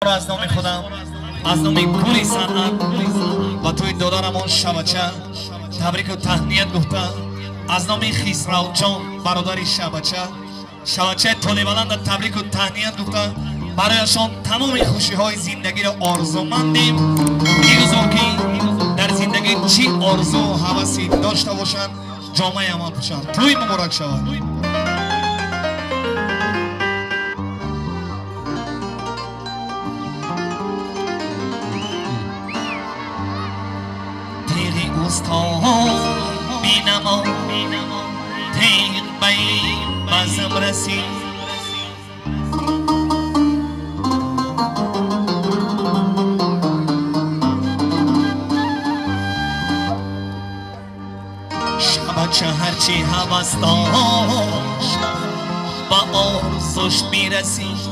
Аз номи худам, аз номи кули санъат ба тӯи додарамон Шабача табрику таҳният гуфта, аз номи Хисравҷон бародари Шабача, Шабачаи толибаланда табрику таҳният гуфта, барояшон тамоми хушиҳои зиндагиро орзумандем. Бигузор ки дар зиндагӣ чӣ орзу ҳавасе дошта бошанд, ҷомаи амал пӯшанд. Тӯй муборак шавад. Устод бинамо теғ ба ин базм расид, шабача ҳарчи ҳавас дошт ба орзуш мирасид.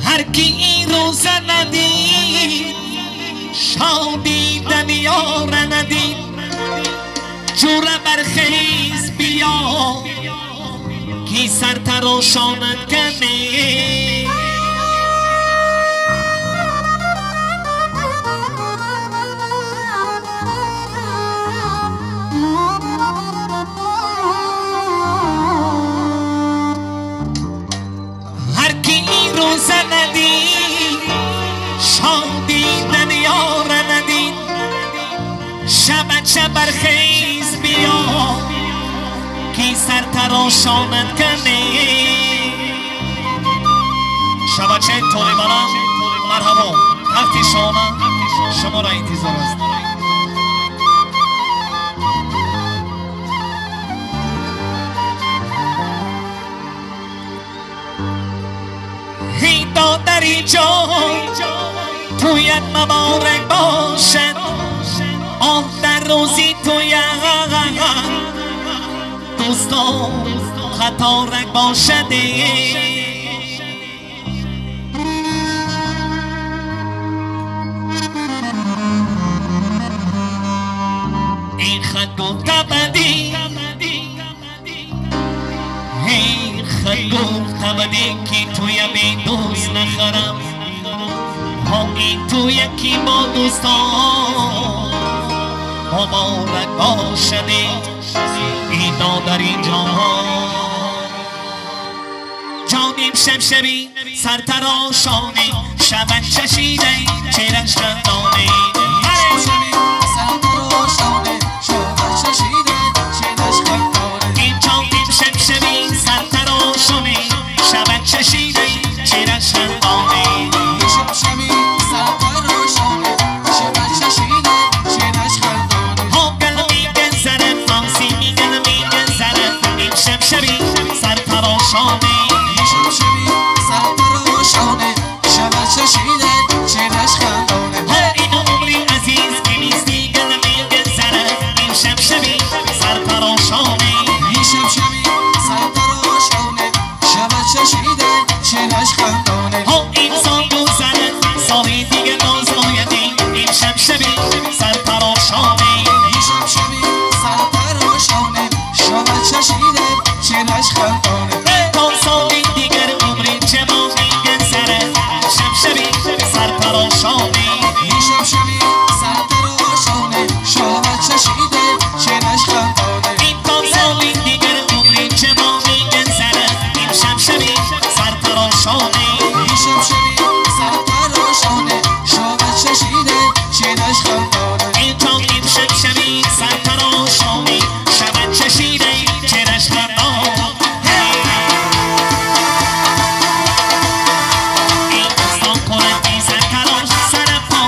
Ҳар ки ин рӯза надид, шоди дунёра надид, ҷура бархез биё ки сартарошонад кане. Ҳар ки ин рӯза надид, шоди дунёра надид, шабача бархез биё ки сартарошонад кане. Шабачаи толибаланд марҳабо, тахти шона шуморо интизор аст. Эй додари ҷон, тӯят муборак бошад, он дар рӯзи тӯят дӯстон хаторак бошад. Ин хат гуфта бадӣ, ин хат гуфта бадӣ ки тӯя бедӯст нахарам, ҳо ин тӯя ки бо дӯстон муборак бошад. Эй додари ҷон, ҷоним шабшаби сартарошонӣ, шабат чашида чеҳраш хандонӣ. Ин ҷоним шабшаби сартарошонӣ, шабат чашида чеҳраш хандонӣ. Шабшаби сартарошонӣ, сартарошонӣ, шабат чашида чеҳраш хандонӣ. Ин умри азиз ки мисли гул мегузарад, ин шабшаби сартарошонӣ, ин шабшаби сартарошонӣ, шабат чашида чеҳраш хандонӣ. Ин сол гузарад, соли дигар боз ояд, ин шабшаби сартарошонӣ, ин шабшаби сартарошонӣ, шабат чашида чеҳраш хандонӣ. То соли дигар умри ҷавон мегузарад, шабшаби сартарошонӣ, ин шабшаби сартарошонӣ, шабат чашида чеҳраш хандонӣ. Ин то соли дигар умри ҷавон мегузарад, ин шабшаби сартарошонӣ, ин шабшаби сартарошонӣ, шабат чашида чеҳраш хандонӣ. Ин ҷониб шабшаби сартарошонӣ, шабат чашида чеҳраш хандонӣ. Ин дӯстон кунад сартарош, сарапо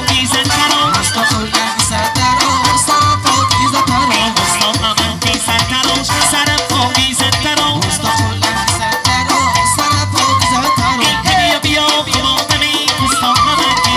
сартарош, ин дӯстон аманти сартарош, сарапо сартарош, ин биё биё бо одами дӯстон аманти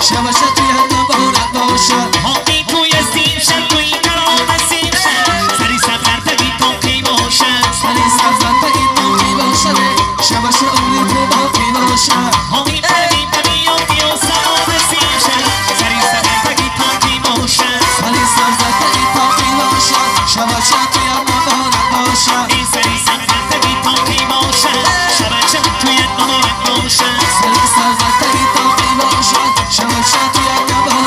شبچه توی مبارک باشه. ها توی سیم شد توی قرار سیم شد سری سفر تگی تاقی باشد. سری سفر تگی تاقی باشد. شبچه عمری تو باقی باشد. ها این پری پری و سلام سیم شد سری سفر تگی تاقی باشد. سری سفر تگی تاقی باشد. شبچه توی مبارک باشد. این سری سفر تگی تاقی باشد. شبچه توی مبارک باشد. سری سفر تگی تاقی باشد. شبچه توی مبارک.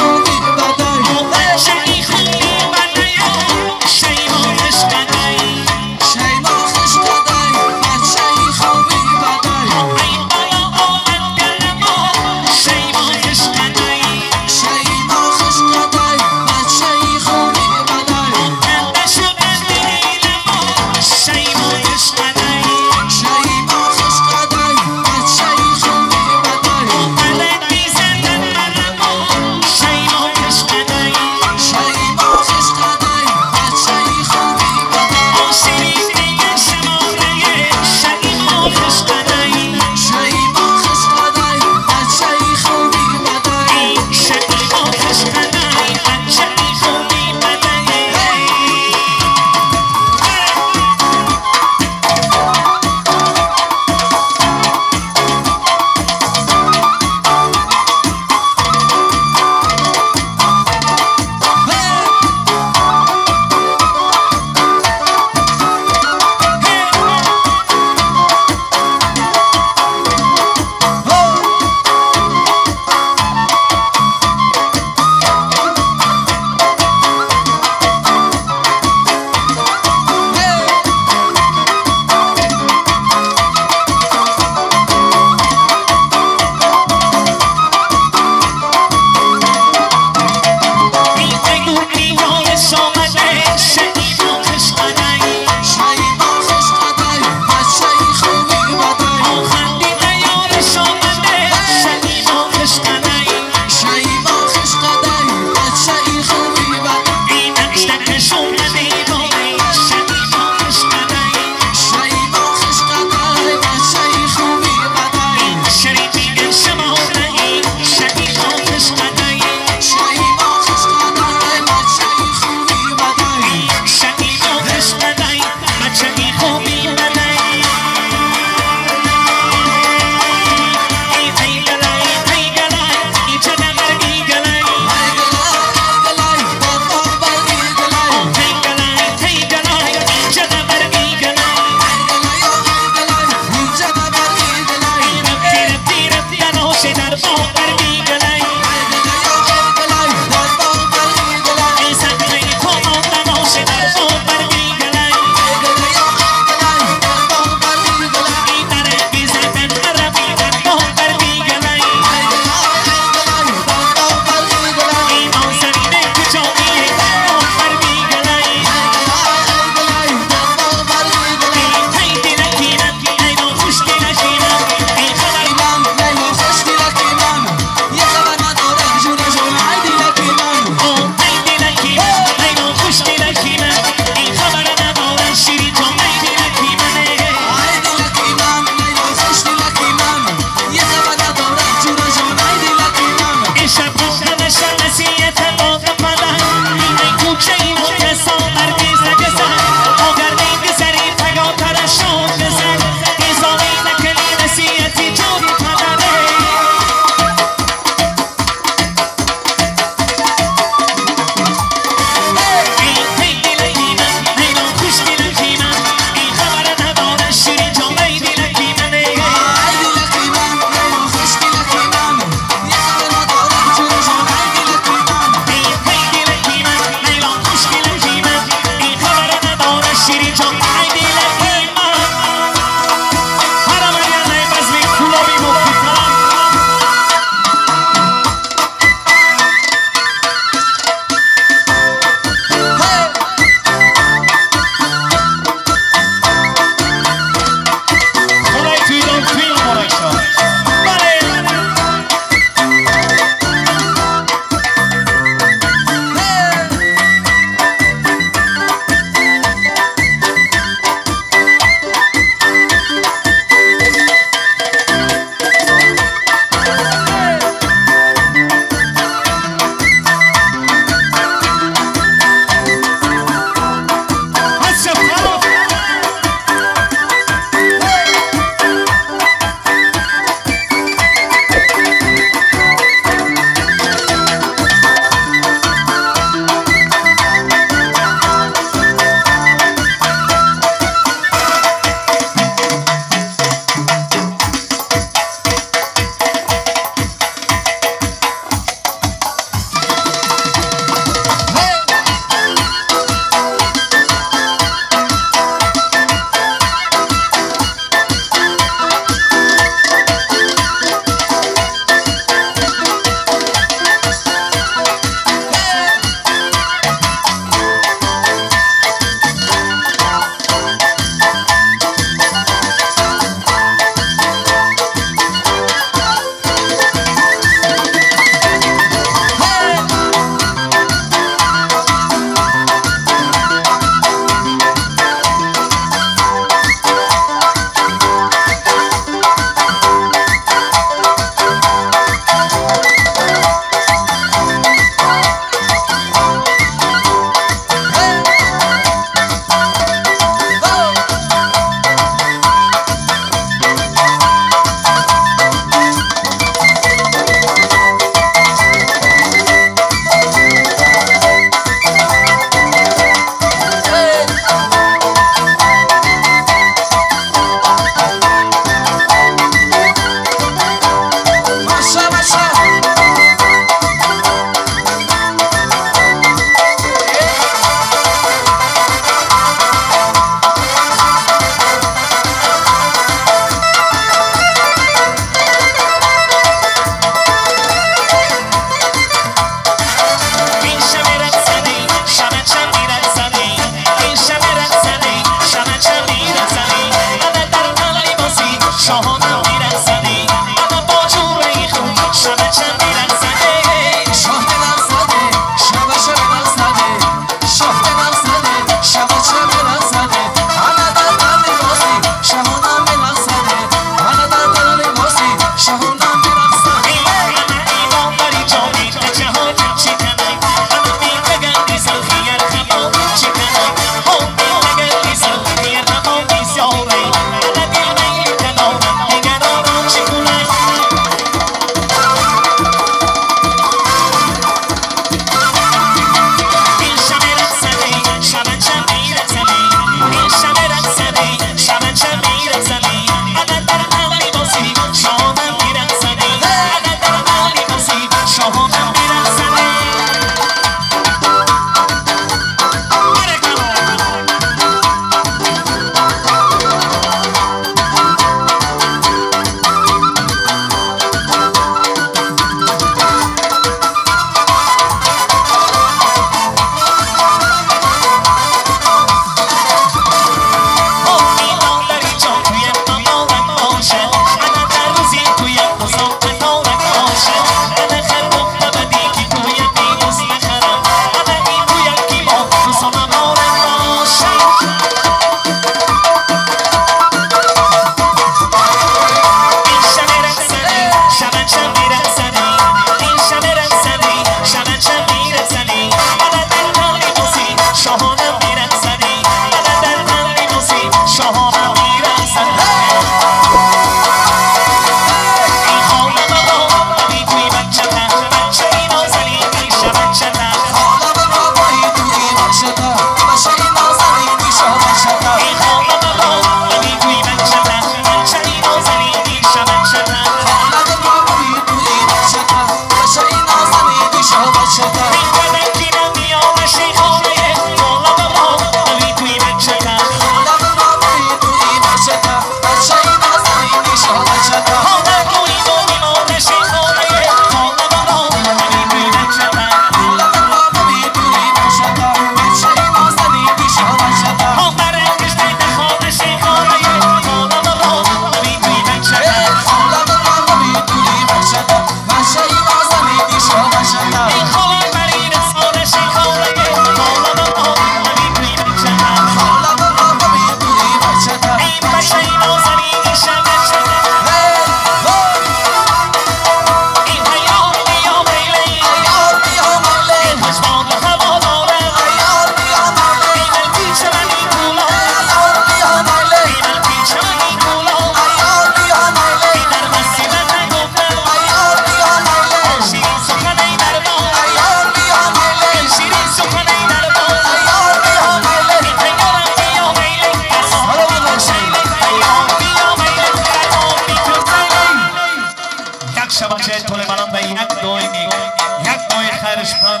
Як дуои хайр шудан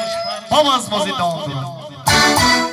бо аз бозӣ давом дорад.